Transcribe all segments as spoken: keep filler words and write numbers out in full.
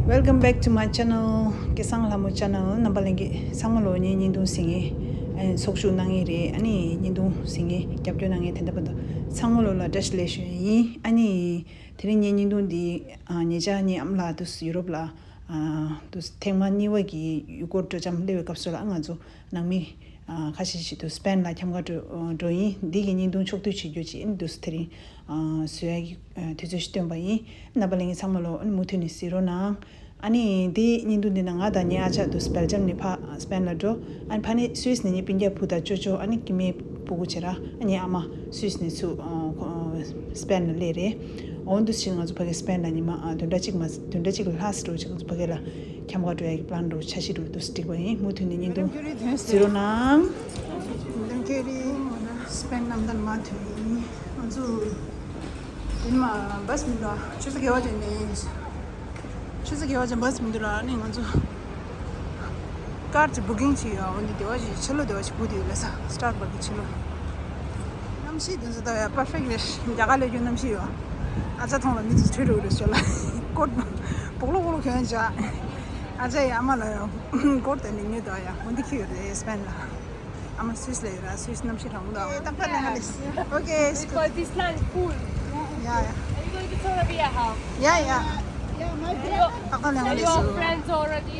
Welcome back to my channel. སྐལ་བཟང་ལྷ་མོ་channel རྣམ་པ་ལྷན་རྒྱས་ཚང་མ་ལོ་ངའི་བརྙན་ཐུང་གཟིགས་མཁན། ཨ་ཚོགས་ཞུགས་གནང་མཁན་རེད། ཨ་ནི་བརྙན་ཐུང་གཟིགས་མཁན་རྒྱབ་སྐྱོར་གནང་མཁན་དེ་འདྲ་བར་དུ་ཚང་མ་ལོ་ལ་བཀྲ་ཤིས་བདེ་ལེགས་ཞུ་ཡ་ཡིན། ཨ་ནི་དེ་རིང་ངའི་བརྙན་ཐུང་འདི་ཨ་ཉེ་ཆར་ངའི་ཨ་མ་ལགས་དུས་ཡུ་རོབ་ལ་ཨ་དུས་ཐེངས་མ་གཉིས་པ་གི་ཡུལ་སྐོར་སྤྲོ་འཆམ་སླེབས་པའི་སྐབས་སུ་ལ་ང་ཚོ་ནང་མི་ཨ་ཁ་ཤས་ཤིག་དུས་སི་པེན་ལ་འཁྱམ་ག་འགྲོ་འགྲོ་ཡིན། འདི་གི་བརྙན་ཐུང་ཕྱོགས་བསྡུས་བྱེད་རྒྱུ་ཅིག་ཨ་ནི་དུས་དེ་རིང་ཨ་བཟོ་ཡ་གི་ཨ་དུས་ཚོད་ཞིག་བཏོན་པ་ཡིན། རྣམ་པ་ལྷན་རྒྱས་ཚང་མ་ལོ་ཨ་ནི་མུ་མཐུད་ནས་གཟིགས་རོགས་གནང་། ཨ་ནི་འདི་བརྙན་ཐུང་འདི་ནང་ང་དང་ངའི་ཨ་ཅག་དུས་སི་སྦེལ་ཇམ་ནས་ཕ་སི་པེན་ལ་འགྲོ། ཨ་ནི་ཕ་ནི་སུད་སི་ནས་ངའི་སྤུན་ཀྱག་བུ་དང་ཅོ་ཅོ་ཨ་ནི་སྐྱེ་དམན་སྤུ་གུ་བྱེད་ར། ཨ་ངའི་ཨ་མ་སུད་སི་ནས་ཚུར་ཨ་སི་པེན་ལ་སླེབས་རེད། འོ་འདུག་སེ་བྱས་ང་ཚོ་ཕ་གི་སི་པེན་ལ་ཉི་མ་ཨ་བདུན་ཕྲག་གཅིག་མ་བདུན་ཕྲག་གཅིག་ལྷག་ཙམ་འགྲོ་བྱས་ང་ཚོ་ཕ་གི་ལ་འཁྱམ་ག་འགྲོ་ཡ་གི་པི་ལན་འགྲོ་འཆར་གཞི་འགྲོ་འདུག་སེ་བསྒྲིགས་པ་ཡིན། མུ་མཐུད་ནས་བརྙན་ཐུང་གཟིགས་རོགས་གནང་། འདེམ་ཁེ་རི་སི་པེན་གནམ་ཐང་མ་ཐོན་ཡིན། ང་ཚོ་ཡིན་མ་བས་མི་འདུག་ཆུ་ཚོད་བརྒྱད་པ་ཅན་ནས། ཆུ་ཚོད་བརྒྱད་པ་ཅན་བས་མི་འདུག་ར། ཨ་ནི་ང་ཚོ་ཀར་ཅིག་བུ་ཀིང་བྱས་ཡོད། འོ་འདི་དེ་བ་ཞིག་ཕྱི་ལོགས་དེ་བ་ཞིག་བུད་དེ་ཡོད་ལ་ས་སི་ཊར་བྷག་གི་ཕྱི་ལོགས། གནམ་གཤིས་དེ་ཚོ་ད་ཡ་པར་ཕེག་རེད། རྒྱ་གར་ལ་ཡོད་གནམ་གཤིས་ཡོད། ཨ་ཅག་མཐོང་ལ་མི་ཚོ་ཁྲོས་འགྲོ་གི་རེད་ཤོད་ལ། ཀོཊ་སྦོག་ལོག་སྦོག་ལོག་གྱོན་བྱ། ཨ་ཅག་ཡ་ཨ་མ་ལ་ཡ་ཀོཊ་དེ་ནི་ངས་ད་ཡ་འོ་འདི་ཁྱེར་ཡོད་རེད་སི་པེན་ལ། ཨ་མ་སུད་སི་ལ་ཡོད་ར། སུད་སི་གནམ་གཤིས་རང་མོ་འདུག་ཨ་མ། Okay, it's fine. This land is cool. Yeah, yeah. Are you going to Torabia house? Yeah, yeah. Yeah, my brother. Are you all friends already?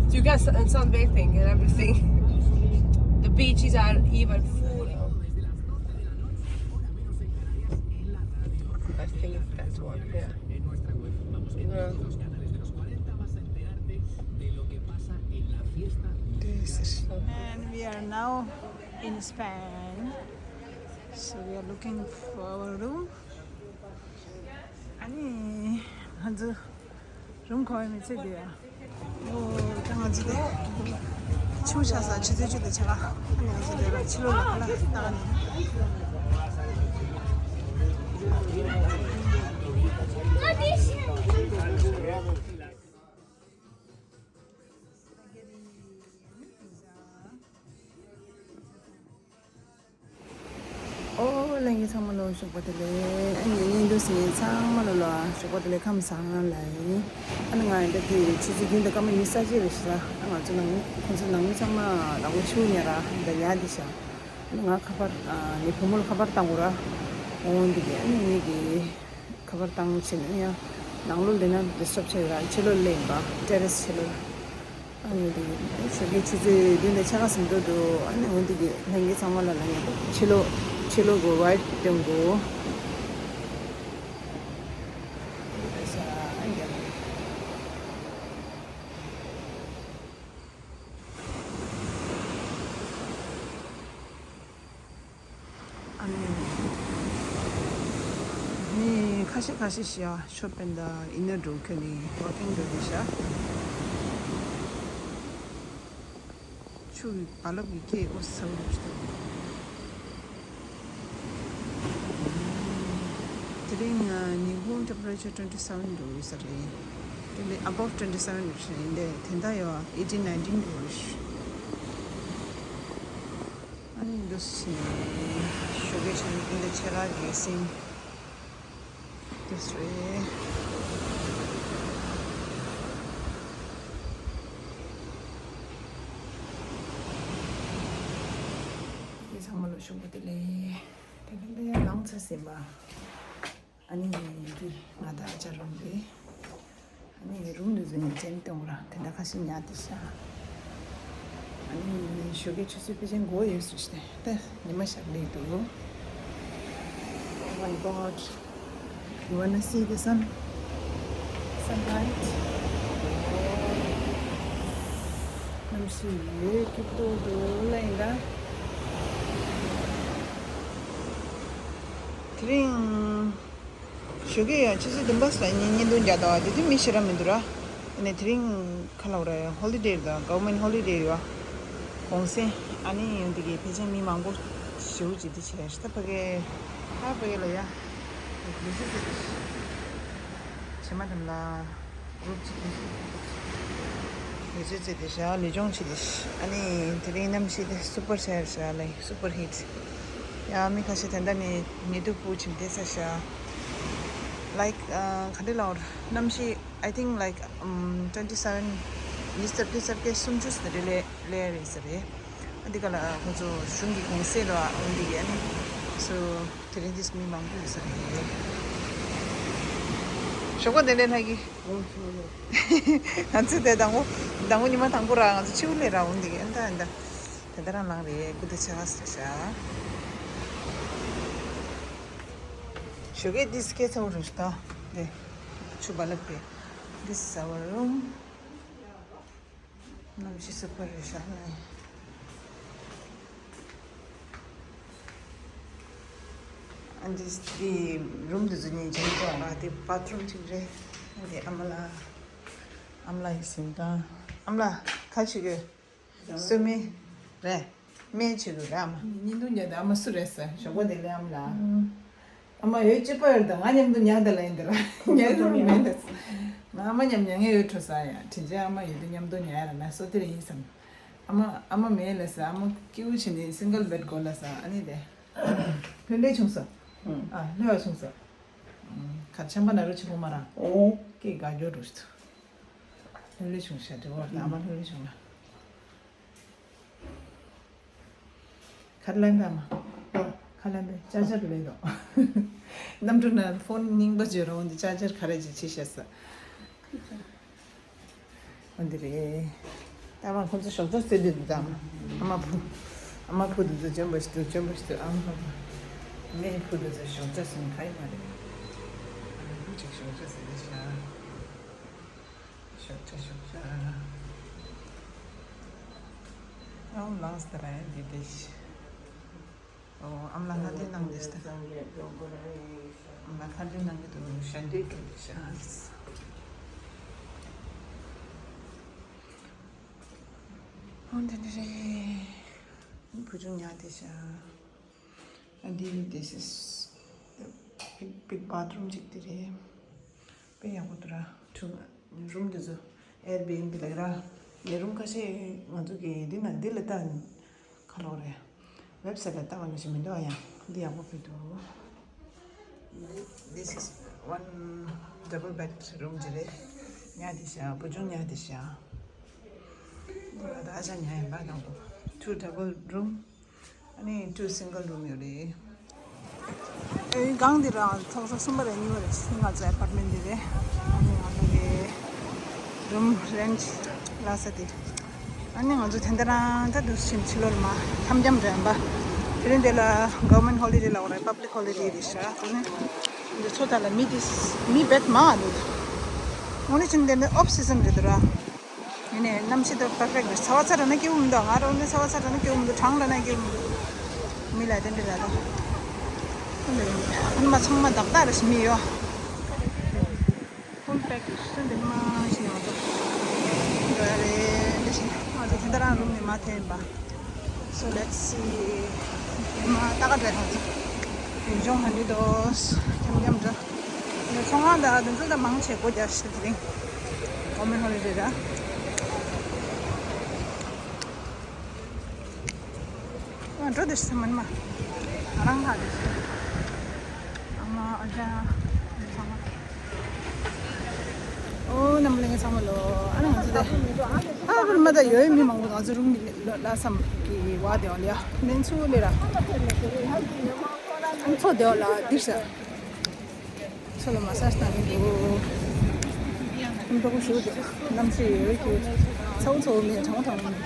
So you guys sun- sunbathing and everything. The beaches are even full. I think that's one. Yeah. Yeah. This is. And we are now in Spain. So we are looking for our room. ཨ་ནི་ང་ཚོ་རུམ་ག་པར་མི་ཚེ་འདི་ཡ། ཨོ་ད་ང་ཚོ་དེ་ཆུ་ཤ་ས་ཆུ་ཚོད་བཅུ་དང་ཕྱེད་ཀ་ཨ་ནི་ང་ཚོ་དེ་ལ་ཕྱི་ལོགས་ལ་ཁ་ལག་ལྟ་ག་ནས། ཨོ་ལྷན་རྒྱས་ཚང་མ་ལོ་ཞོགས་པ་བདེ་ལེགས། ཨ་ནི་བརྙན་ཐུང་གཟིགས་མཁན་ཚང་མ་ལོ་ལ་ཞོགས་པ་བདེ་ལེགས་ཁམས་བཟང་ལ་ཡིན། ཨ་ནི་ང་ཡི་འདྲ་དེ་ཆུ་ཚོད་བདུན་དང་སྐར་མ་ཉི་ཤུ་རྩ་གཅིག་རེད་ཤག་ཨ་ང་ཚོ་ནང་ཁོང་ཚོ་ནང་མི་ཚང་མ་ལག་པ་ཤུ་ཉལ་ར་འདི་ཉལ་བསྡད་ཤག་ཨ་ནི་ང་ཁ་པར་ཨ་ངའི་བུ་མོ་ལ་ཁ་པར་བཏང་དགོས་ར། འོ་འདི་གི་ཨ་ནི་ངེད་ཀྱི་ཁ་པར་བཏང་ཕྱིན་ནས་ཡང་ནང་ལོགས་སླེབས་ན་ཌི་སི་ཊབ་བྱས་ཡོད་ར། ཕྱི་ལོགས་སླེབས་ཡིན་པ་ཊེ་རེ་སི་ཕྱི་ལོགས། ཨ་ནི་དེ་ཞོགས་ཀའི་ཆུ་ཚོད་བདུན་དང་ཕྱེད་ཀ་ཟིན་འགྲོ་འདུག་ཨ་ནི་འོ་འདི་གི་ལྷན་རྒྱས་ཚང་མ་ལ་ལ་ངེས་ཕྱི་ལོགས་ཕྱི་ལོགས་གོ་རའིཊ་སྟོན་གོ། ཨ་ནི། མི་ཁ་ཤས་ཁ་ཤས་ཤིག་ཡ་ཤོ་པིང་དང་ཡིན་ན་འགྲོ་ཁྱོད་ནི་ཝོག་ཀིང་འགྲོ་དེ་ཤ། ཆུ་བ་ལབ་ཀྱི་སྐད་འོ་ཟ་འུ་འདུག་ཤི། དེ་རིང་ཉི་ཧོང་ཊེམ་པ་རེ་ཅར་ཊུ་ཝེན་ཊི་སེ་ཝེན་འགྲོ་ཡོད་ས་རེད། དེ་འདྲའི་ཨ་བབ་ཊུ་ཝེན་ཊི་སེ་ཝེན་རེད་ཤི་ཡིན་དེ་དེ་འདྲ་ཡོད་ཨེ་ཊིན་ནའིན་ཊིན་འགྲོ་ཡོད་ཤི། ཨ་ནི་འདུག་སེ་ཞོགས་ཀའི་ཆ་ནས་ཀུན་ཏུ་ཆེ་ལ་རྒྱལ་སྲིད་འདུག་སེ་རེད། མི་ཚང་མ་ལ་ཞོགས་པ་བདེ་ལེགས། དེ་ག་ལ་ཡང་ལངས་ཚར་ཟིན་པ། ཨ་ནི་འདི་ང་དང་ཨ་ཅག་རུམ་རེད། ཨ་ནི་རུམ་འདི་ཚོ་ནི་ཅན་གཏོང་ར་དེ་འདྲ་ཁ་ཤས་ཉར་དེ་ཤ། ཨ་ནི་ཞོགས་ཀའི་ཆུ་ཚོད་དཔེ་ཅན་དགུ་ཡོད་སུ་ཞིག་ད་ཉི་མ་ཤར་ལེགས་འདུག Oh my God. You wanna see the sun? Sunlight? གནམ་གཤིས་ཡོད་སྐྱིད་པོ་འདུག་ལ་ཡིན་ད། དེ་རིང་། ཞོགས་ཀས་ཡང་ཆུ་ཚོད་བདུན་པ་ཙམ་ལ་བརྙན་ཐུང་རྒྱག་འདུག་དེ་དུས་མི་ཞེ་དྲག་མི་འདུག་ར། ཨ་ནི་དེ་རིང་ཁ་ལ་བ་ར་ཧོ་ལི་ཌེ་རེད་ད། གོ་ཝར་མེན་ཊི་ཧོ་ལི་ཌེ་ཡོད། གུང་སེང་། ཨ་ནི་ཡོང་དེ་གི་ཕལ་ཆེར་མི་མང་པོ་ཞེ་པོ་ཅིག་འདི་བྱས་ཤི་ད་ཕ་གི་ཧ་ཕ་གི་ལ་ཡ་ལུས་ཚོད་ཙེ་དེ་བྱེ་མ་དེ་ལ་གུ་རུབ་ཅིག་དེ་ལུས་ཚོད་ཙེ་དེ་བྱ་ལུས་སྦྱོང་བྱེད་དེ་ཤི། ཨ་ནི་དེ་རིང་གནམ་གཤིས་དེ་སུ་པར་བྱས་ཤི་ལ་སུ་པར་ཧིཊ། ཡ་མི་ཁ་ཤས་དེ་འདྲ་ནི་ཉི་གདུགས་སྤུ་ཆིམ་དེ་ས་ཤ། Like, uh, ག་འདྲ་ལབ་དགོས་རེད། གནམ་གཤིས། I think, like, um, twenty seven, ཉི་ཤུ་རྩ་བརྒྱད་རྩ་བརྒྱད་སུམ་ཅུ་ཙམ་རེད། སླེབས་སླེབས་རེད་ཟེར་རེད། ཨ་འདི་ག་ལ་ཁོ་ཚོ་གཞུང་གི་གུང་སེང་ལ་འོང་འདི་གས་ནི། So དེ་རིང་འདིར་མི་མང་པོ་ཡོད་ས་རེད། ཞོགས་པ་བདེ་ལེགས་ལྷ་སྐྱིད། ང་ཚོ་དེ་དང་པོ་དང་པོ་ཉི་མ་དང་པོ་ར་ང་ཚོ་ཕྱི་པོ་སླེབས་ར་འོང་འདི་གས། ཨ་ད་ཨ་ད་དེ་འདྲ་རང་ལངས་རེད། སྐུ་དེ་ཆེ་ག་ཟེར་ཤག་ཞོགས་ཀས་འདི་སྐད་ཚ་བོ་རུ་ཞིག་ད་དེ་ཆུ་བ་ལབ་པས། This is our room. གནམ་གཤིས་སྲིད་པ་རེད་ཤག་ནི། ཨ་འདི་འདི་རུམ་འདི་ཚོ་ཉིན་རྒྱུན་གཏོང་ང་དེ་བཱ་ཐི་རུམ་གཅིག་རེད། ཨ་འདི་ཨ་མ་ལགས། ཨ་མ་ལགས་ཡིན་ཟིན་ད། ཨ་མ་ལགས་ག་བྱེད་དགོས། སོ་མི་རེད། སྨན་བྱེད་དགོས་རེད་ཨ་མ། ཉིན་དུ་ཉལ་ད་ཨ་མ་སུ་རེད་ཟེར། ཞོགས་པ་བདེ་ལེགས་ཨ་མ་ལགས། ཨ་མ་འོད་གཅིག་པ་ཡོད་དང་ང་མཉམ་དུ་ཉལ་དང་ལ་ཡིན་དེ་ར་ཉལ་རུང་མེད་འདི། ང་ཨ་མ་མཉམ་ཉལ་ངས་འོད་འཕྲོ་ས་ཡ། དྲིན་ཆེན་ཨ་མ་ཡོད་དུས་མཉམ་དུ་ཉལ་ཡ་ར་ན་སོ་དེ་རེད་ཡིན་བསམ། ཨ་མ་ཨ་མ་མེད་ལ་ས་ཨ་མ་སྐྱིད་པོ་བྱས་ནས་སིང་གལ་བེད་དགོས་ལ་ས་ཨ་ནི་དེ། ལྷོད་ལྷོད་བྱུང་ས། ཨ་ལྷོད་བྱུང་ས། ཁ་ཆམ་པ་ན་རུ་ཆེ་པོ་མ་ར། ཨོ། སྐད་དགའ་སྐྱོ་འགྲོ་ཞིག་ཐུ། ལྷོད་ལྷོད་བྱུང་ཤ་དྲི་བོ་ཨ་མ་ལྷོད་ལྷོད་བྱུང་ལ། ཁ་ལན་པས་མ། ཁ་ལན་པས་ཅར་ཅར་ལས་དོ། གནམ་གྲུ་ན་ཕོན་རྙིང་པ་བརྗོད་རུང་འདི་ཅར་ཅར་ག་རེ་ཅིག་བྱེད་ཤེས་ས། འོ་འདི་རེད། ད་མ་ཁོང་ཚོ་ཞོགས་ཇ་བཟས་དུས་འདུག་ད་མ། ཨ་མ་བུ། ཨ་མ་བུ་འདི་ཚོ་འཇོན་པོ་ཞིག་འདུག་འཇོན་པོ་ཞིག་འདུག་ཨ་མ་བུ། མའི་བུ་འདི་ཚོ་ཞོགས་ཇ་ཟིན་ག་ཡི་མ་རེད། ཨ་མ་བུ་ཅིག་ཞོགས་ཇ་ཟིན་ཤག་ཞོགས་ཇ་ཞོགས་ཇ། ཨ་ལངས་ཏེ་ར་འདི་འདི་ཤི། ཨོ་ཨ་མ་ལགས་ལྷ་ལྡན་གནང་འདི་ཤི་ད། ཨ་མ་ལགས་ལྷ་ལྡན་གནང་གི་འདུག་ཞལ་འདེབས་འགྲོ་འདི་ཤག་ཨོ་འདི་འདི་རེད། བུ་ཆུང་ཉལ་འདི་ཤག་ཨ་འདི་this is the big big bathroom ཅིག་འདི་རེད། དཔེ་ཡག་པོ་འདུག་ར། ཆུང་རུམ་འདི་ཚོ་Airbnb ལ་ར། ལས་རུམ་ཁ་ཤས་ང་ཚོ་གི་འདི་ན་འདི་ལ་ལྟ་ཁ་ལོ་རེད། ཝེབ་སའིཊ་ལ་ལྟ་བ་ནང་བཞིན་མི་འདུག་ཨ་ཡང་འདི་ཡག་པོ་ཕུལ་འདུག This is one double bed room ཅིག་རེད། ཉལ་འདི་ཤག་བུ་ཆུང་ཉལ་འདི་ཤག་འདི་ལ་ད་ཨ་ཅག་ཉལ་ཡིན་པ་དང་པོ། Two double room. ཨ་ནི་two single room ཡོད་རེད། ཨེ་སྒང་འདི་རང་ཚོགས་ས་གསུམ་པ་རེད། གཉིས་པ་རེད། ང་ཚོའི་ཨ་པར་ཊི་མེན་ཊི་འདི་རེད། ཨ་ནི་ང་ཚོ་གི་རུམ་རེན་ཊི་ལ་ས་དེ། ཨ་ནི་ང་ཚོ་དེ་འདྲ་རང་ད་དུ་ཕྱིན་ཕྱི་ལོགས་ལ་མ་འཁྱམ་འཁྱམ་འདྲ་ཡིན་པ། དེ་རིང་འདི་ལ་government holiday ལ་འོ་རེད། Public holiday རེད་ཤག་ཨ་ནི་འདི་ཚོ་ད་ལ་མི་དེ་མི་བེད་མང་ང་འདུག་ཨ་ནི་ཕྱིན་འདི་ནི་off season རེད་འདུག་ར། ཡིན་ནའི་གནམ་གཤིས་དེ་perfect རེད། ཚ་བ་ཚ་དྲགས་ན་སྐྱིད་པོ་མི་འདུག་ང་རང་ནི་ཚ་བ་ཚ་དྲགས་ན་སྐྱིད་པོ་མི་འདུག་གྲང་དྲགས་ན་སྐྱིད་པོ་མི་འདུག་མི་ལ་དེ་འདྲ་ལ་ད། ཨ་ནི་མ་ཚང་མ་བདག་བདག་རེ་ཞིག་མི་ཡོད། Full pack སུ་འདི་མ་ཞིག་ཡོང་ཐུབ། འགྲོ་ཡ་རེད། འདི་ཞིག་ང་ཚོ་དེ་འདྲ་རང་རུམ་ནས་མ་ཐོན་པ། So let's see. མ་ད་ག་འདྲ་ཡོང་ཚུལ། ཡུལ་ལྗོངས་ག་འདྲ་འདུག་འཁྱམ་འཁྱམ་འདྲ། ཚོང་ཁང་དང་དེ་ཚོ་ད་མང་ཆེ་སྒོ་རྒྱག་ཤི་དེ་རིང་། Government holiday ར། ཨ་འགྲོ་དེ་སི་མན་མ། ང་རང་ལྷག་དེ་སི། ཨ་མ་ཨ་ཅག་ཚང་མ། ཨོ་རྣམ་པ་ལྷན་རྒྱས་ཚང་མ་ལོ། ཨ་ནི་ང་ཚོ་དེ་ཨ་བར་མ་ད་ཡོད་མི་མང་པོ་ང་ཚོ་རུམ་གྱི་ལ་ལ་བསམ་གྱི་བ་དེ་བ་ལ་ཡ་ནན་ཚུ་ལེ་ར། ཨ་ཚོ་དེ་བ་ལ་དེ་ས། ཚོ་ལ་མ་སར་བཏང་གི་འདུག་ཁྱིམ་ཐོག་ཞུ་འདུག་གནམ་གཤིས་ཡོད་ཀྱི་ཚ་བོ་ཚ་བོ་མེད། གྲང་མོ་གྲང་མོ་མེད།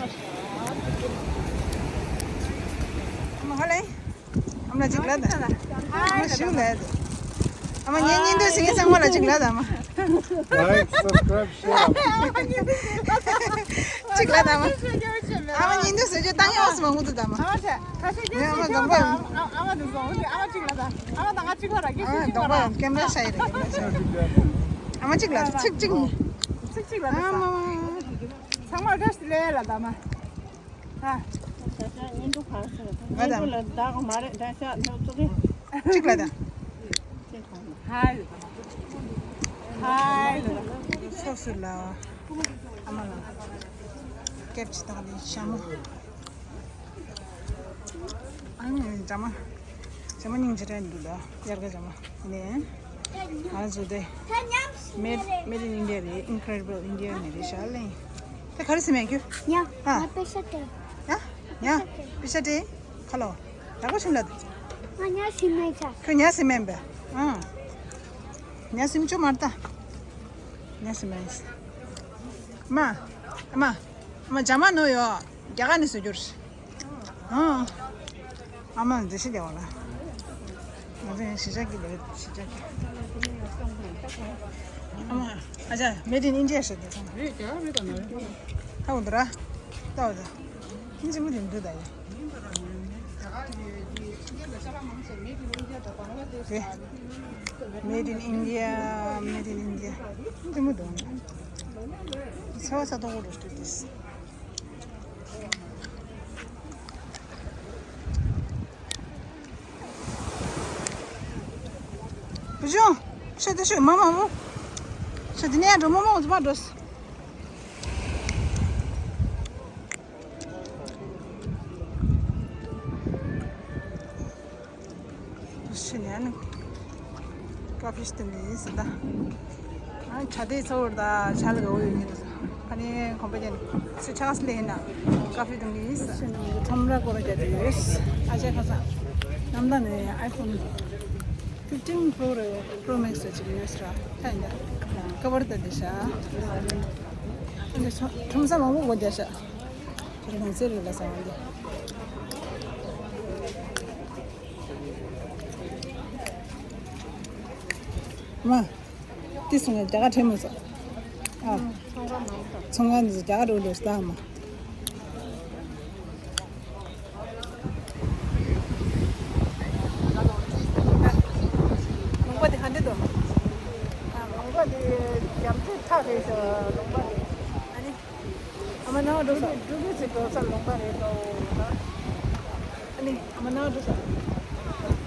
ཨ་མ་ཧ་ལེ། ཨ་མ་གཅིག་ལ་ད། ཨ་མ་ཞུ་ལ་ད། ཨ་མ་ཉན་ཉན་འདོད་ཟེར་མཁན་ཚང་མ་ལ་གཅིག་ལ་ད་ཨ་མ། Like, subscribe, share. གཅིག་ལ་ད་ཨ་མ། ཨ་མ་ཉན་འདོད་ཟེར་རྒྱུ་བཏང་ཡོང་སི་མང་པོ་འདུག་ད་ཨ་མ། ཨ་མ་ཆེ། ཁ་ཤས་ཀྱིས་ཨ་མ་ཤེས་ཀྱི་ཡོད་པ། ཨ་མ་འདུག་སོང་། ཨ་མ་གཅིག་ལ་ད། ཨ་མ་ད་ང་གཅིག་ལ་ར་གི་ཤེས་ཀྱི་ཡོད་པ། ཀེམ་ར་ཤ་ཡི་རེད། ཀེམ་ར་ཤ་ཡི། ཨ་མ་གཅིག་ལ་ཚིག་གཅིག་ནི། ཚིག་གཅིག་ལ་ད། ཨ་མ་མ། ཚང་མ་བཀྲ་ཤིས་བདེ་ལེགས་ལ་ད་མ། ཨ། ང་ད། ལ་ད་གོ་མ་རེད་ད་ཤ་ནོ་ཚོ་གི། གཅིག་ལ་ད། ཧའི། ཧའི། སོ་སོ་ལ། ཨ་མ་ལ། སྐྱབས་ཅི་དང་ལས་ཤ་མོ། ཨ་ནི་ཇ་མ། ཇ་མ་སྙིང་རྗེ་རེད་འདུག་ལ། དབྱར་ཁ་ཇ་མ་ནས། ང་ཚོ་དེ་Made Made in India རེད། Incredible India ནས་རེད་ཤག་ལེ། དེ་ག་རེ་ཟེར་མེད་ཁྱོད། ཉ། ཨ། ང་པེ་ཤ་སྟེར། ཨ། ཉ། པེ་ཤ་སྟེར། ཁ་ལོ། ཡག་པོ་ཞིམ་ལ། ང་ཉ་ཟིན་མེད་ཆ། ཁྱོད་ཉ་ཟིན་མེད་པས། ཨང་། ཉ་ཟིན་ཆོག་མ་རེད་ད། ཉ་ཟིན་མེད། མ། མ། མ་ཇ་མ་ནོ་ཡོ། རྒྱ་གར་ནས་བཟོ་རྒྱུར། ཨང་། ཨ་མ་འདི་ཤི་རྒྱ་བ་ལ། ང་ཚོ་ཡང་གཞིས་ཆགས་ཀྱི་ལས་གཞིས་ཆགས་ཀྱི། ཨ་མ། ཨ་ཅག Made in India ཞིག་འདུག་ཚང་། རེད་རྒྱ་གར་རེད་ད་ན་རེད། ཐའོ་འདི་ར། ཐའོ་ད། ཨིན་ཇི་མི་འདི་འདུག་ད་ཡ། རེད། Made in India, Made in India. འདི་མི་འདུག་ཚ་བ་ཚ་ཏོག་པོ་རེད་འདུག་དེ། བུ་ཆུང་། ཤ་དེ་ཤོད་མ་མ་བུ། ཤ་དེ་ནས་འགྲོ་མ་མ་འོང་ཚོ་མ་འགྲོ། ཤི་ནས་ནི། ཀ་ཕི་ཤི་དེ་ནི་ཟི་ད། ཨ་ཆ་དེ་ཚོར་ད་ཆ་ལ་ག་འོ་ཡོད་ངེས་ད། ཨ་ནི་ཁོམ་པ་ཅན་སུ་ཆགས་ལེ་ན་ཀ་ཕི་དང་ནི་ས་ཁྲོམ་ར་སྐོར་རྒྱག་གི་ཡོད། ཨ་ཅག་ཁ་ས་ནམ་ད་ནི་iPhone fifteen Pro རེད། Pro Max ཅིག་ཡོད་ས་ར་ད་ཡིན་ད། ཀ་བར་ད་དེ་ཤ་ཨ་ནི་ཁྲོམ་ས་མང་པོ་གོ་རྒྱ་ཤ་དེ་རང་ཚེ་རེད་ལ་ས་འོང་དེ། མ། ཏི་སུང་ང་རྒྱ་གར་ཁྲེལ་མོ་ཟ། ཨ། ཚོང་ཁང་འདི་རྒྱ་གར་འགྲོ་འདོད་ད་མ། ལུང་པ་འདི་ག་འདྲ་འདུག་ཨ། ལུང་པ་འདི་རྒྱ་མཚོའི་ཐག་རེད་ཤག་ལུང་པ་འདི། ཨ་ནི། ཨ་མ་ནང་འགྲོ་ས་འགྲོ་གི་ཚེ་འགྲོ་ས་ལུང་པ་རེད་དོ། ཨ་ནི་ཨ་མ་ནང་འགྲོ་ས།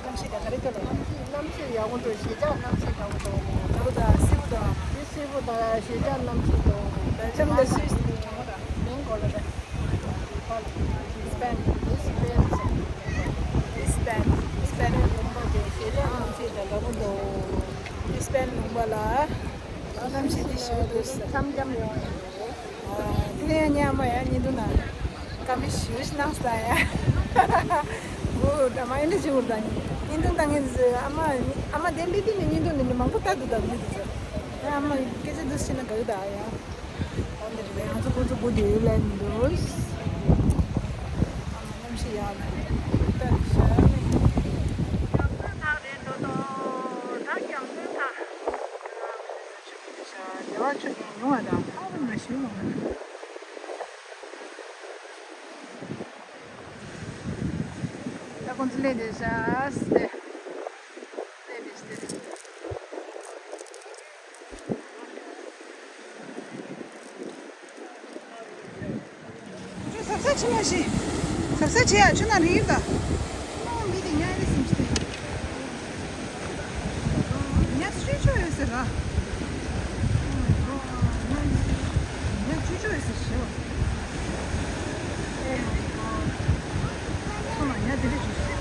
གནམ་གཤིས་དང་ག་རེ་ལྟོས་ལ། གནམ་གཤིས་ཡག་པོ་འདུག་གཞིས་ཆགས་གནམ་གཤིས་ཡག་པོ་འདུག་ལ་བུ་དང་སིལ་བུ་དང་། དེ་སིལ་བུ་དང་གཞིས་ཆགས་གནམ་གཤིས་འདུག་ལ་ལྕམ་དང་སིལ་བུ་མིང་གོ་ལ་རེད། སི་པན། སི་པན། སི་པན། སི་པན་ལུང་པ་དེ་གཞིས་ཆགས་གནམ་གཤིས་དང་འདྲ་པོ་འདུག་སི་པན་ལུང་པ་ལ་གནམ་གཤིས་དེ་ཞུ་འདུག་འཆམ་འཆམ་ཡོང་ཡོད། དེ་ཡང་ཉམས་མ་ཡ་ཉིན་དུ་ན་ཀ་མི་ཞུ་ཞིག་གནང་ས་ཡ། འོ་ད་མ་ཡིན་འདྲ་ཞིག་འུར་ད་ཉིན་དུ་ད་ངས་ཨ་མ་ཨ་མ་དེ་འདྲི་དུས་ནི་ཉིན་དུ་ནི་མང་པོ་ལྟ་དུ་ད་མི་དུ་ཟེར། ཨ་མ་སྐད་ཆ་འདི་ཤི་ན་ག་གི་ད་ཡ། འོ་འདི་རེད་ང་ཚོ་ཁོ་ཚོ་བུ་དེ་ཡོད་ལ་ཉིན་དུ། ཨ་མ་གནམ་གཤིས་ཡག་ལ་ལྟ་ཤ། ཐག་རེད་འགྲོ་དོ། ད་རྒྱང་ཐག་ཤ་ཆུ་ཁྱི་ཤ་རྒྱ་བ་ཆུ་ཁྱི་ཉུང་བ་དང་ཐག་རིམ་ལ་ཞུ་བ། ད་ཁོང་ཚོ་སླེབས་བསྡད་ཤག་སྟེ། སླེབས་བསྡད་ཤག་སྟེ། ཁྱོད་ཟབ་ཟབ་བྱེད་མ་ཤེས། ཟབ་ཟབ་བྱེད་ཡ་ཁྱོད་ན་རིག་ཡོད་ད། ཁྱོད་མི་དེ་ཉག་རེ་ཟིན་ཅི་དེ། ཉག་ཆུ་ཆུ་ཡོད་ཟེར་ར། ཉག་ཆུ་ཆུ་ཡོད་ཟེར་ཞེས་པ། ཨེ། ཁྱོད་ན་ཉག་དེ་རེ་ཆུ་ཆུ།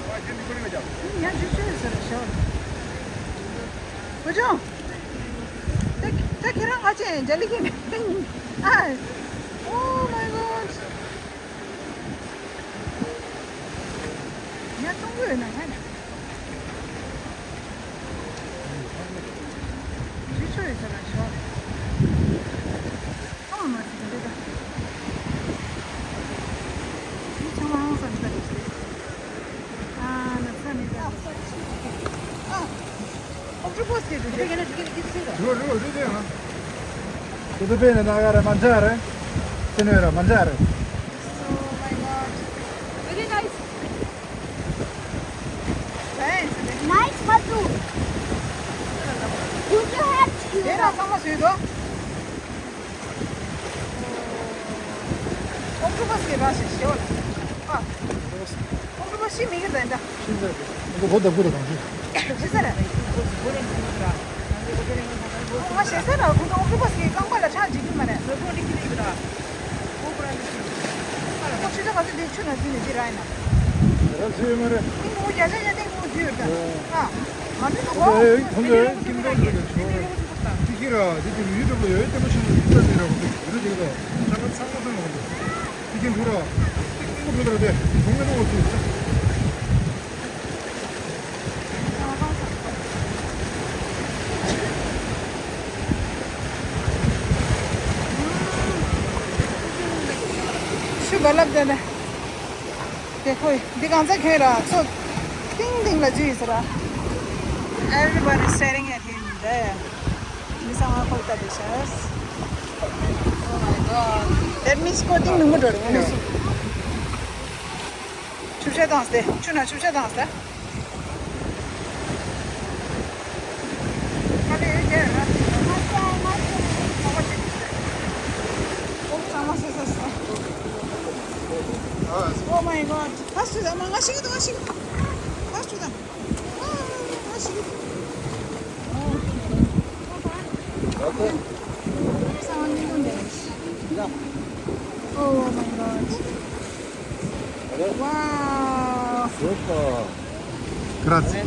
ཉག་ཆུ་ཆུ་ཡོད་ཟེར་ར་ཞེས་པ། བུ་ཆུང་། ད་ད་ཁྱེད་རང་ཨ་ཅེ་འཇའ་ལི་ཁྱེད་ཨ། Oh my God. ཉག་སྟོང་པོ་ཡོད་ན་ང་ན། ཆུ་ཆུ་ཡོད་ཟེར་ན་ཞོག་ཨ་མ་ཟེར་གི་འདུག་ད། ཆུ་ཆུ་མང་ཙམ་ཟེར་གི་འདུག་ཨ་ན་ས་ནི་ད། ཨ། ཨོག་ཊོ་པས་ཟེར་དུས་དེ་ག་ན་དེ་ག་ནི་དེ་ཟེར་ར། རོ་རོ་རོ་རོ། དེ་དེ་པེ་ནི་ན་ག་རེ་མ་འཇའ་རེ། སེ་ནོ་ར་མ་འཇའ་རེ། Oh my God. Very nice. Nice, Madhu. Good to have you. དེ་ར་ཚང་མ་བཟོས་དོ། ཨོག་ཊོ་པས་ཀྱི་ར་ཞིག་ཞེས་པ་ལ། ཨ། ཨོག་ཊོ་པས་ཤི་མི་གི་ད་འདྲ། ཤི་ཟེར་གི། ཨོག་ཊོ་པས་ད་དགུ་ད་གང་ཤི། ཤི་ཟེར་ར། ང་ཤི་ཟེར་ར་ཁོ་ད་ཨོག་ཊོ་པས་ཀྱི་རྐང་པ་ལ་ཁྲག་འཇིག་གི་མ་རེད། ཁོ་ཁྲིག་ཁྲིག་གི་ར། ཁོ་ཁོ་རང་གི་ཤི། ཁོ་ཆུ་ཚོད་ག་ཚོད་དེ་ཆུ་ན་འཛུལ་ནས་འདི་ར་ཡིན་ན། ར་འཛུལ་མ་རེད། ཏིང་ངོ་བརྒྱ་ཆ་བརྒྱ་ཏིང་ངོ་འཛུལ་ཡོད་ད། ཨ། ཨ་ནི་ནོ། ཨེ་ཁོང་གི་ཀིང་ཀོང་གི་ཆོ་ཏི་ཁི་ར་དེ་དེ་ཡུ་ཊུབ་ལ་ཡོད་ཏེ་མ་ཆུ་ཏི་ཏ་ཏི་ར་གོ་ཏི་རུ་ཏི་ར་ཆ་ན་ཚང་མ་ཚང་མ་ཏི་ཁི་འདུ་ར་ཁོ་འདུ་ར་དེ་ཁོང་གི་ནོ་ཏི། ཤུ་བ་ལབ་དེ་ནས། དེ་ཁོས་འདི་གང་ཚ་ཁྱོད་ར་ཚོ་ཏིང་ཏིང་ལ་ཇུས་ར། Everybody staring at him there. མི་ཚང་མ་ཁོ་ལྟ་དེ་ཤ། Oh my god. That means ཁོ་ཏིང་ནུ་མོ་འགྲོ་རེད་ངོ་མི་སུ། ཆུ་བྱ་དང་སྟེ་ཆུ་ན་ཆུ་བྱ་དང་སྟེ། Oh my god. ཧ་སུ་ད་མ་ང་ཤི་གི་ད་ང་ཤི་གི་ད། ཧ་སུ་ད། ང་ཤི་གི་ད། Oh my god. Wow. Super. Grazie.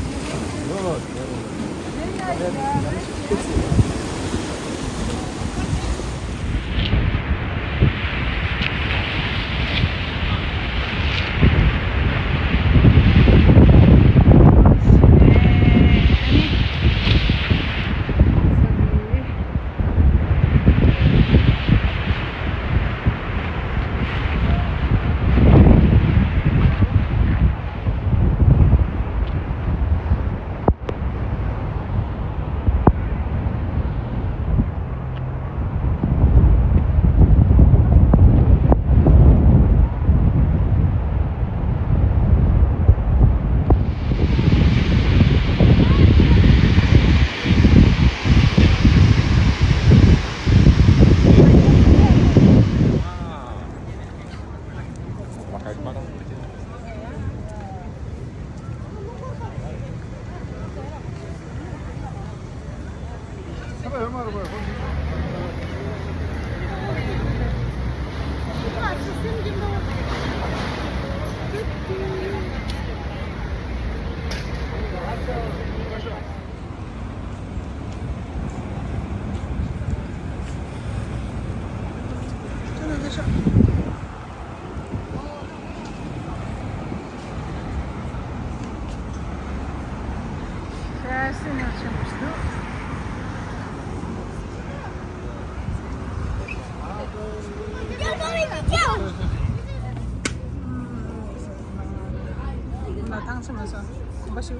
ཐང་ཆེན་མ་སོང་གོམ་པ་ཤིག་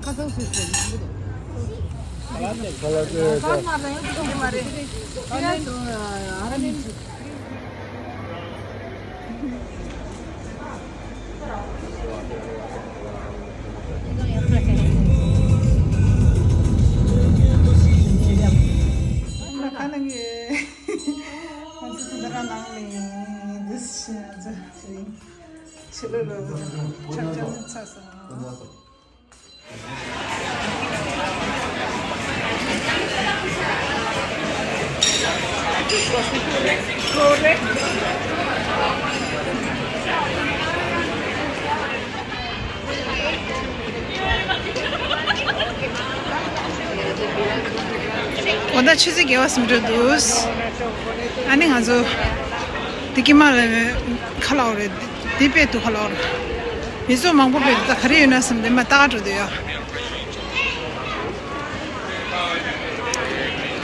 ཁ་སང་སུས་ཟེར་ཡིན་འདུག་ཁ་ལག་ཟེར་ཁ་ལག་ཟེར་ཁ་ལག་ཟེར་ཁ་ལག་ཟེར། ཁ་ནང་གི་ཁོང་ཚོ་དེ་འདྲ་ནང་ནས་འདི་ཕྱི་ལོགས་ལ་འཆམ་འཆམ་ཚ་སོང་། འོ་ད་ཆུ་ཚོད་བརྒྱད་པ་ཙམ་འགྲོ་འདུག་ཨ་ནི་ང་ཚོ་དེ་ཀྱི་མ་ལ་ཁ་ལག་རེད། དེ་དཔེ་འདུག་ཁ་ལག་རེད། མི་ཚོ་མང་པོ་དཔེ་འདུག་ད་ག་རེ་ཡོད་ན་བསམ་དེ་མ་ལྟ་ག་འགྲོ་འདུག་ཡ།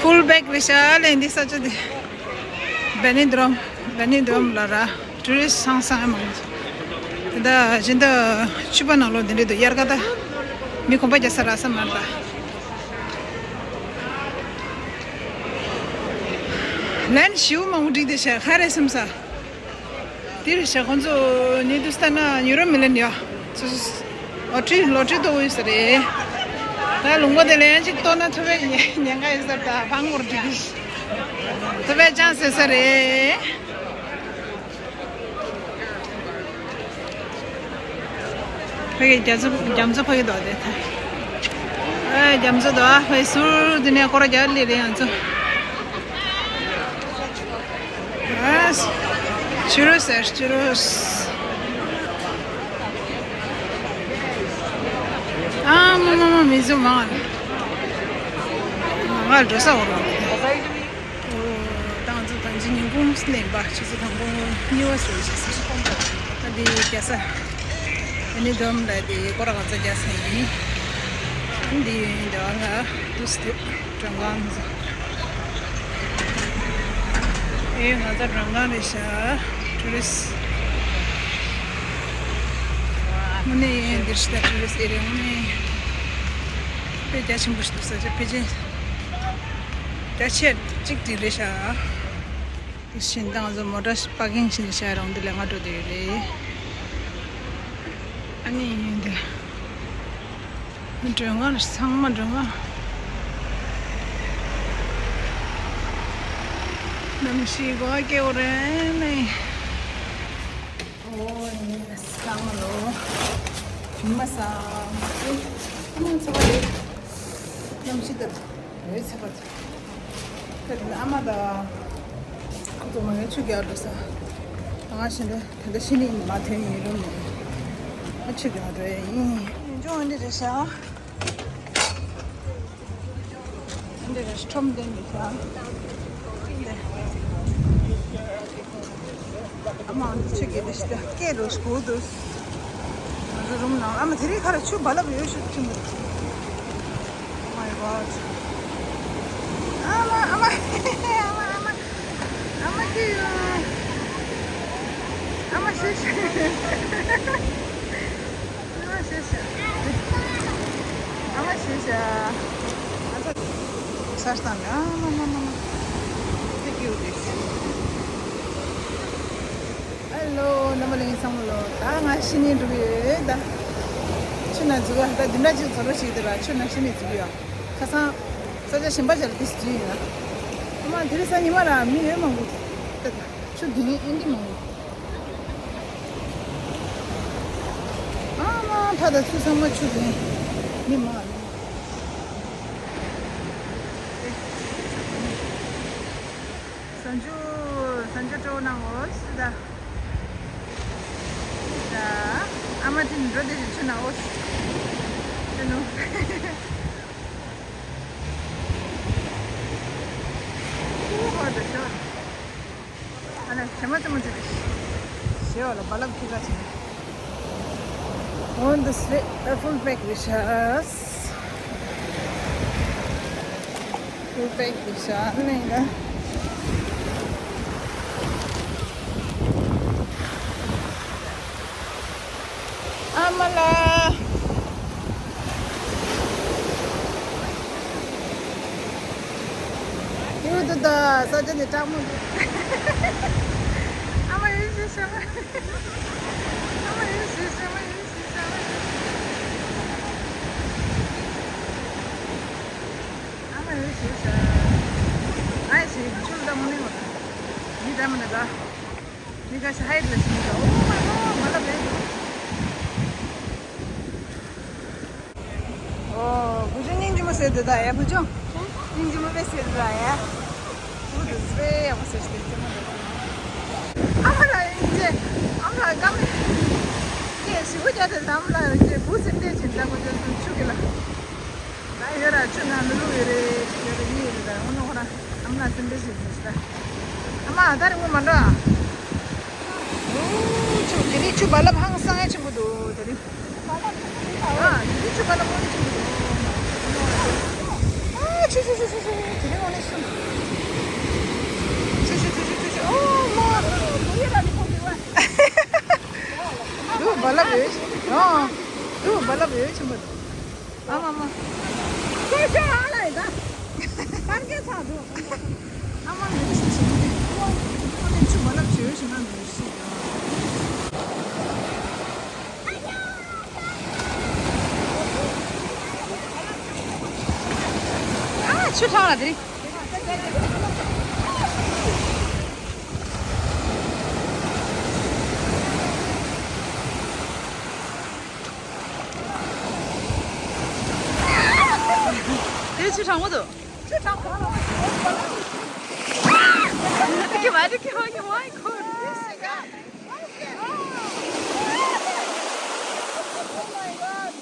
ཕུལ་བེག་རེད་ཤག་ལས་འདི་ས་ཆ་དེ། བེ་ནི་དྲོམ། བེ་ནི་དྲོམ་ལ་ར། ཊུ་རི་སི་སང་སང་མང་། དེ་འདྲ་སྦྱིན་བདག་ཕྱུ་པ་ནང་ལོགས་འདི་འདྲ་འདུག་དབྱར་ཁ་ད། མི་གོམ་པ་རྒྱག་ས་རག་ས་མ་རེད་ད། ལན་ཞིའུ་མང་པོ་བསྒྲིགས་བསྡད་ཤག་ག་རེ་སེམས་ས། དེ་རེད་ཤག་ཁོང་ཚོ་ནི་དུ་སྟ་ན་ཉུ་རོ་མི་ལན་ཡོད། ལོ་ཊི་རི་ལོ་ཊི་རི་གཏོང་ཡོད་ས་རེད། ད་ལུང་པ་དེ་ལ་ཡང་ཅིག་གཏོང་ན་ཐོབ་པའི་ཉེན་ཁ་ཡོད་ས་རེད་ད་ཕང་བོར་འགྲིག་གི། ཐོབ་པའི་ཅང་ཟེར་ས་རེད། ཕ་གི་རྒྱ་མཚོ་རྒྱ་མཚོ་ཕ་གི་འདུག་དེ་ཐ། ཨེ་རྒྱ་མཚོ་འདུག་ཨ་ཕ་གི་ཟུར་དེ་ནས་སྐོར་རྒྱག་ལེ་རེད་ང་ཚོ། ཨ་ཅི་རོ་ཟེར་ཅི་རོ། མ་མ་མི་བཟོ་མ་ང་འགྲོ་ས་འོ་རོ། ད་ང་ཚོ་ད་ཅི་ཉིན་གུང་སླེབས་པ་ཆུ་ཚོད་དང་པོ་གཉིས་པ་ཟེར་ཞིག་ཟེར། ད་འདི་རྒྱ་ས་ཨ་ནི་འདོམ་ལ་དེ་སྐོར་ར་ག་ཚོད་རྒྱ་ས་ཡིན། འདི་འདི་བ་ང་དུས་དེ་མགྲོན་ཁང་ཟེར། ཨེ་ང་ཚོ་མགྲོན་ཁང་རེད་ཤག་ཊུ་རི་སི། དངོས་གནས་འདིར་ཤི་ད་ཊུ་རི་སི་ཨེ་རི་ཡ་དངོས་གནས་དཔེ་རྒྱ་ཆེན་པོ་ཞིག་འདུག་ས་ཆ་ཕལ་ཆེར་རྒྱ་ཆེ་གཅིག་དེ་རེད་ཤག་དེ་བཞིན་ད་ང་ཚོ་མོ་ཊ་པར་ཀིང་བྱས་ནས་བཞག་རོགས་འདི་ལས་ང་འགྲོ་དེ་རེད། ཨ་ནི་འདི། མགྲོན་ཁང་ཚང་མ་མགྲོན་ཁང་། གནམ་གཤིས་གོ་སྐྱེ་བོ་རེད་ནས། ཨོ་ནི་སང་ལོ། མ་སང་། ཨ་ཚ་བ་རེད། གནམ་གཤིས་ད་རེད་ཚ་བ་རེད། ད་དེ་ནས་ཨ་མ་དང་ཁོ་ཚོ་མ་ངའི་ཆུ་རྒྱག་འགྲོ་ས། ང་ཞིག་འདྲ་ད་ལྟ་ཤི་ནི་མ་ཐོན་ཡིན་རུང་ནས་ཨ་ཆུ་རྒྱག་འགྲོ་ཡ་ཡིན། ཡིན་ཅུང་འདི་རེད་ཤག་འདི་རེད་ཁྲོམ་སྟོན་འདི་ཤག་འདི། ཨ་མ་ཆུ་རྒྱག་འདི་ཤི་ད་སྐད་རོ་ཞིག་གོ་འདུག་ང་ཚོ་རུམ་ནང་ཨ་མ་དེ་རིང་ཁ་ར་ཆུ་རྦ་རླབས་ཡོད་ཤུགས་ཆེན་པོ། Oh my god. ཨ་མ་ཨ་མ་ཨ་མ་ཨ་མ་ཨ་མ་ཁྱོད་ཡོད། ཨ་མ་ཤི་ཤི། ཨ་མ་ཤི་ཤི། ཨ་མ་ཤི་ཤི། ཨ་ཚ། ཤར་སྟངས་ཨ་མ་མ་མ་མ། ཨ་ལོ། རྣམ་པ་ལྷན་རྒྱས་ཚང་མ་ལོ། ད་ང་ཤི་ནས་འགྲོ་གི་ཡོད་ད། ཆུ་ནང་འཛུལ་བ་ད་འདི་འདྲ་ཅིག་བཟོ་འདྲ་ཞིག་དེ་ར་ཆུ་ནང་ཤི་ནས་འཛུལ་གི་ཡོད། ཁ་སང་ས་ཆ་གཞན་པ་ཞིག་ལ་དེ་ཞིག་ཡིན་ན། ཨ་མ་དེ་རིང་གཟའ་ཉི་མ་ར་མི་ཡོད་མང་པོ་ད་ད་ཆུ་དེ་ངའི་ཨེ་འདྲ་མང་པོ། ཨ་མ་ཕ་ད་ཆུ་ཚང་མ་ཆུ་དེ་མི་མང་། གཟའ་མཇུག་གཟའ་མཇུག་སྤྲོ་གནང་འོ་སི་ད། ད་ཨ་མ་དེ་འགྲོ་དེ་ཞིག་ཆུ་ན་འོ་སི། ཆུ་ནུ། ཁུ་ཧོ་དུ་ཤོ། ཨ་ལ་ཞེ་མ་ཙེ་མ་ཙེ་དེ་ཞེ་བ་ལ་རྦ་རླབས་ཁྱི་ཁ་ཆེ། འོ་འདི་སི་ཨ་ཕུལ་པེག་རེད་ཤག་ཕུལ་པེག་རེད་ཤག་ནས་ད། ཨ་མ་ལགས། ཡུལ་དུ་ད་ས་ཆ་ནས་སྐྲག་མོ་འདུག་ཨ་མ་ཡོད་ཤེས་ཤ་མ། ཨ་མ་ཡོད་ཤེས་ཤ་མ་ཡོད་ཤེས་ཤ་མ་ཡོད་ཤེས་ཤ། ཨ་མ་ཡོད་ཤེས་ཤ། ཨ་ཡེ་ཤེས་ཆུ་ལ་མོ་ནི་མོ། མི་ད་མ་ན་ད། མི་ཁ་ཤས་ཧའེ་ལ་ཞིག་མི་ཁ། ཨོ་མ་ནོ་མ་ལ་བས། ཨོ་བུ་ཆུང་སྙིང་རྗེ་མོ་ཟེར་དེ་ད་ཡ། བུ་ཆུང་སྙིང་རྗེ་མོ་བས་ཟེར་དེ་ད་ཡ། བུ་དུ་ཟེར་ཡ་མོ་ཟེར་ཏེ་ཟེར་མོ་ད། ཨ་མ་ལ་སྙིང་རྗེ། ཨ་མ་ལ་སྐམ། ཀྱེ་ཞི་བུ་རྒྱ་དེ་ད་ཨ་མ་ལ་ཀྱེ་བུ་སེམས་ཏེ་ཅིན་ད་བུ་ཆུང་སུ་ཆུ་གི་ལ། ད་ཡོད་ར་ཆུ་ནང་ལུ་ལུ་ཡོད་རེད་ཡོད་རེད་ཡིན་རེད་ད་ཨོ་ནོ་ཧོ་ར་ཨ་མ་ལ་སེམས་ཏེ་ཅིན་ཟེར་ད། ཨ་མ་ད་རིང་མོ་མ་འགྲོ་ཨ། ཆུ་དེ་རིང་ཆུ་རྦ་རླབས་ཧང་སང་ཡ་ཆེན་པོ་འདུག་དེ་རིང་། ཨ་དེ་རིང་ཆུ་རྦ་རླབས་དངོས་གནས་ཆེན་པོ་འདུག་ཨ་ཆུ་ཆུ་ཆུ་ཆུ་ཆུ་དེ་རིང་དངོས་གནས་ཆུ། ཆུ་ཆུ་ཆུ་ཆུ་ཆུ་ཆུ། ཨོ་མ། འདུག་རྦ་རླབས་ཡོད། ཨ་འདུག་རྦ་རླབས་ཡོད་ཆེན་པོ་འདུག་ཨ་མ་མ། ཁྱོད་ཤོག་ཨ་ལ་ཡིན་ད། པར་སྐད་ཚགས་འདུག་ཨ་མ་ངས་ཆུ་ཞིག་ཁོ་ནས་ཆུ་རྦ་རླབས་བྱོས་ཞིག་ན་འདུག་ཤི། ཨ་ཆུ་ཐང་ལ་དེ་རིང་། དེ་ཆུ་གྲང་མོ་འདུག་ཆུ་གྲང་གོང་ལ། ཁྱེད་མ་རེད་ཁྱེད་མ་ཁྱེད་མ་ཁོ། Oh my God.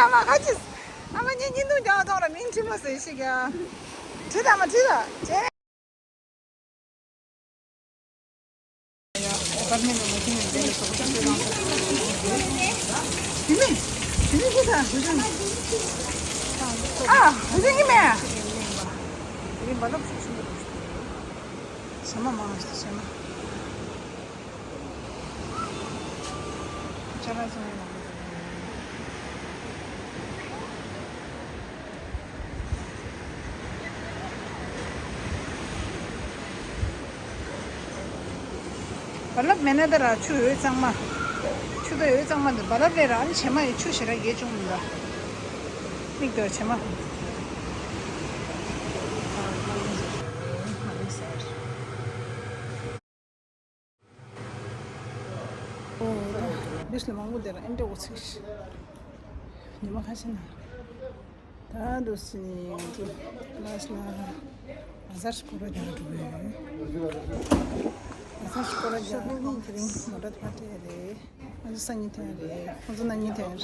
ཨ་མ་ཁ་ཅིག་ཨ་མ་ངའི་བརྙན་ཐུང་རྒྱག་ཐོག་ལ་མིང་ཁྲི་མོ་ཟེར་ཞིག་ཡ། ཁྲི་ད་མ་ཁྲི་ད་ཁྲི། ཨ་བུ་ཆུང་གི་མེ། དེ་རིང་རྦ་རླབས་ཤུགས་ཆེན་པོ་འདུག་བྱེ་མ་མང་ཞིག་བྱེ་མ། ཅ་ལག་ཚང་མ་ལ། རྦ་རླབས་མེད་ན་ད་ར་ཆུ་འོད་གཙང་མ། ཆུ་ད་འོད་གཙང་མ་འདི་རྦ་རླབས་ལས་ར་ཨ་ནི་བྱེ་མ་ཡི་ཆུ་ཞེ་དྲག་རྒྱས་བྱུང་མི་འདུག་མིག་ཏུ་བྱེ་མ། ཨོ་ད་བིས་ལ་མང་པོ་དེ་ར་ཨེ་འདྲ་འོ་ཚིག་ཉི་མ་ཁ་ཤས་ན། ད་འདུག་སེ་ནི་ང་ཚོ་ལ་སི་ལ་ཨ་ཟར་སྐོར་ར་རྒྱག་འགྲོ་གི་ཡོད། ཨ་ཟར་སྐོར་ར་རྒྱག་ནི་དེ་རིང་མོ་ཊ་ཕར་སྤྲད་རེད། ང་ཚོ་སང་ཉིན་ཐོན་རེད། ང་ཚོ་གནངས་ཉིན་ཐོན་རེད།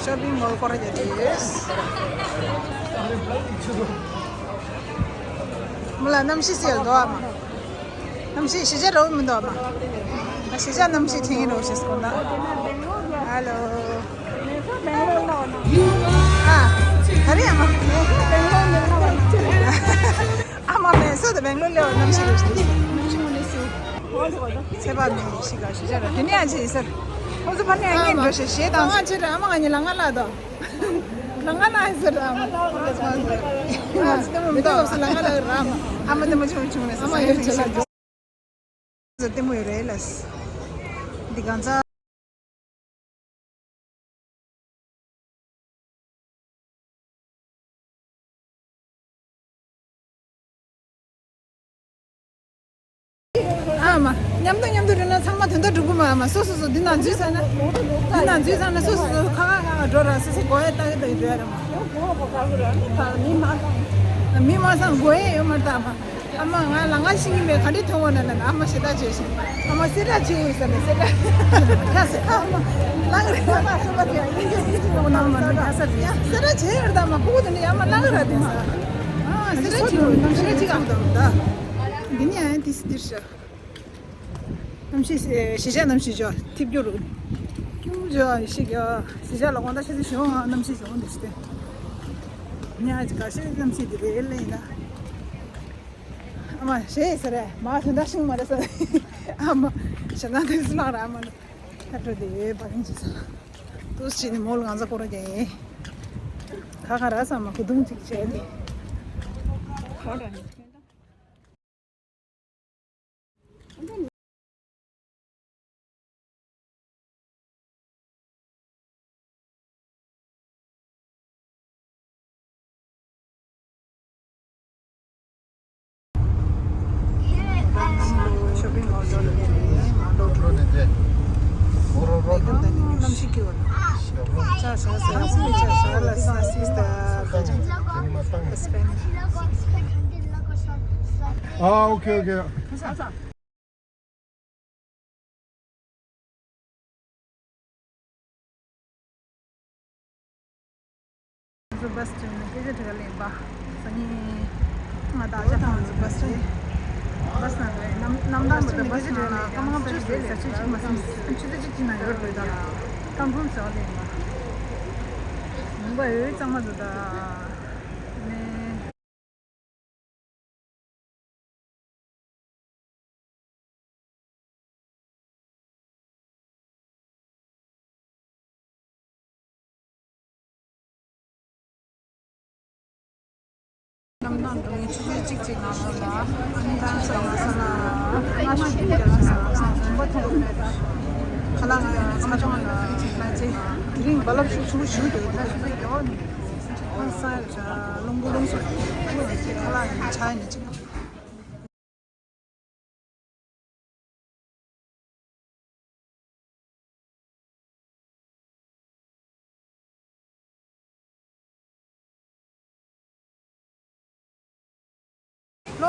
ཤོ་པིང་མོལ་སྐོར་ར་རྒྱག་གི་ཡོད། མོ་ལ་གནམ་གཤིས་གསལ་འདུག་ཨ་མ། གནམ་གཤིས་གཞིས་ཆགས་འདྲ་བོ་མི་འདུག་ཨ་མ། གཞིས་ཆགས་གནམ་གཤིས་དྲན་གྱི་འདུག་ཞེས་སྐོར་ན། ཧ་ལོ། ཨ། ག་རེ་ཨ་མ། ཨ་མ་མེ་སོ་དང་སྦེང་ལོར་སླེབས་པ་གནམ་གཤིས་རེད་ཞེས། ཚེ་དཔག་མེད་ཞིག་ག་གཞིས་ཆགས་རེད། དེ་ནས་ཡང་ཅི་ཡིན་ཟེར། ཁོང་ཚོ་ཕ་ནས་ཡང་ངས་འགྲོ་ཞེས་ཞེས་དང་། ང་ཅི་རེད། ཨ་མ་ང་གཉིས་ལ་ང་ལ་དང་། ལ་ང་ན་ཟེར་ར་མ། ང་ཚོ་ལྟད་མོ་མི་འདུག་ལ་ང་ལ་ར་མ། ཨ་མ་ལྟད་མོ་ཆུང་ཆུང་ནས་ཨ་མ་ཡོད་ཆེ་ལ་ལྟད་མོ་ཡོད་རེད་ལ། འདི་གང་ཚ། ཨ་མ། མཉམ་དུ་མཉམ་དུ་འགྲོ་ན་ཚང་མ་དོན་དག་འགྲུབ་གི་མ་མ། སོ་སོ་སོ་འདི་ནང་འཛུལ་ཚར་ན། འདི་ནང་འཛུལ་ཚར་ན་སོ་སོ་སོ་ཁ་ཁ་ཁ་ཁ་འགྲོ་ར། སོ་སོ་གོ་ཡ་ལྟ་གི་ལྟ་གི་འགྲོ་ཡ་ར་མ། མི་མ་སང་གོ་ཡ་ཡོད་མ་རེད་ད་མ། ཨ་མ་ང་ལ་ང་ཤི་གི་མེད། ག་འདྲས་མཐོང་བ་ན་ན་ཨ་མ་ཞེ་དྲག་བྱས་ཤིང་། ཨ་མ་སེ་དྲག་བྱེད་འོས་ས་ནས་སེ་དྲག་ཁ་སེ་ཨ་མ་ལང་རེད། ཨ་མ་སེ་དྲག་བྱེད་ཡ་ཡིན་གྱི་ཡིན་གྱི་ཡོང་ན་མ་ན་ཁ་སེ་རེད། ཡ་སེ་དྲག་བྱེད་ཡོད་ད་མ། ཕུ་གུ་དེ་ནི་ཡ་མ་ལང་ར་དེ་ས། ཨ་སེ་དྲག་བྱེད་འོས་ན་སེ་དྲག་བྱེད་འོས་ད། འདི་ནི་ཨ་ཡ་ཏི་སི་འདིར་ཤ། གནམ་གཤིས་གཞིས་ཆགས་གནམ་གཤིས་ཅོ་ཐིབས་རྒྱུ་རུ། ཁྱུ་ཅོ་ཤིག་ཡ་གཞིས་ཆགས་ལ་དགོང་དག་ཆ་ཚིག་ཞོག་ང་གནམ་གཤིས་ཞོག་འདི་ཤི་སྟེ། ཉ་ཅི་ག་ཤེས་གནམ་གཤིས་འདི་རེད་ལེ་ཡིན་ན། ཨ་མ་ཞེས་ཟེར་རེད་མ་དོན་དག་ཤིང་མ་རེད་ཟེར། ཨ་མ་ཞེ་ན་དེ་སུ་ལག་ར་ཨ་མ་ལ་ཁ་དྲོ་དེ་བ་གིན་ཅི་ཟེར། ཏུས་ཅི་ནི་མོལ་ང་ཚ་ཁོ་ར་རྒྱ་ཡིན། ཁ་ཁ་ར་ས་མ་ཁུ་དུང་ཅིག་བྱས་ཏེ། ཁ་ར་ནི། ཤོ་པིང་མོལ་འགྲོ་ལ་ནི་མོལ་འགྲོ་འགྲོ་ནས་དེ་གནམ་གཤིས་སྐྱིད་པ་ལ། ཆ་ས་ས་ས་ས་ས་ལ་ས་སི་ས་ས་ས་ས་ཨ་ཨོ་ཁེ་ཨོ་ཁེ། ང་ཚོ་བྷ་སི་སྤྲད་ནས་སྐད་ཆ་དྲི་ག་ལེན་པ། སང་ཉིན་ང་དང་ཨ་ཅག་ཁང་ཚོ་བྷ་སི་སྤྲད། བྷ་སི་ནང་ལ་གནམ་གནམ་ཐང་བར་དུ་བྷ་སི་ནང་ལ་སྐར་མ་བཅུ་ཟེར་ས་ཆུ་གཅིག་མ་སིམ་ཆུ་ཚོད་གཅིག་གཅིག་ནང་ཡོད་རེད་ད། ཁང་ཁོམ་ཟེར་བ་ལེན་པ། ཡོང་པ་ཡོད་གཙང་མ་ཚོ་ད། ནས། གནམ་དྭངས་འགྲོ་མི་ཆུ་ཚོད་གཅིག་གཅིག་ནང་ལོགས་ལ་གནམ་དྭངས་ས་ང་ས་ལ་ང་ཤུགས་ཀྱིས་རྒྱ་ལ་ས་ང་ས་ལ་འཛུམ་པ་ཐོན་ནས་ཁ་ལག་ང་ཡང་ཁ་ལག་ཆུང་ལ་ཅིག་ལ་ཅིག་དེ་རིང་རྦ་རླབས་ཤུགས་ཆུང་ཆུང་དེ་དེ་ཆུ་ཚོད་བརྒྱ་བ་ནས་ཁ་ས་ཡོད་ཤ་རླུང་བུ་རླུང་སོ་ཁ་ལག་ཡང་ཆ་ཡིན་ཅིག་ལོ།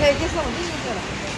ལྷས་སྐྱེས་སོང་འདི་ཡིན་ཟེར།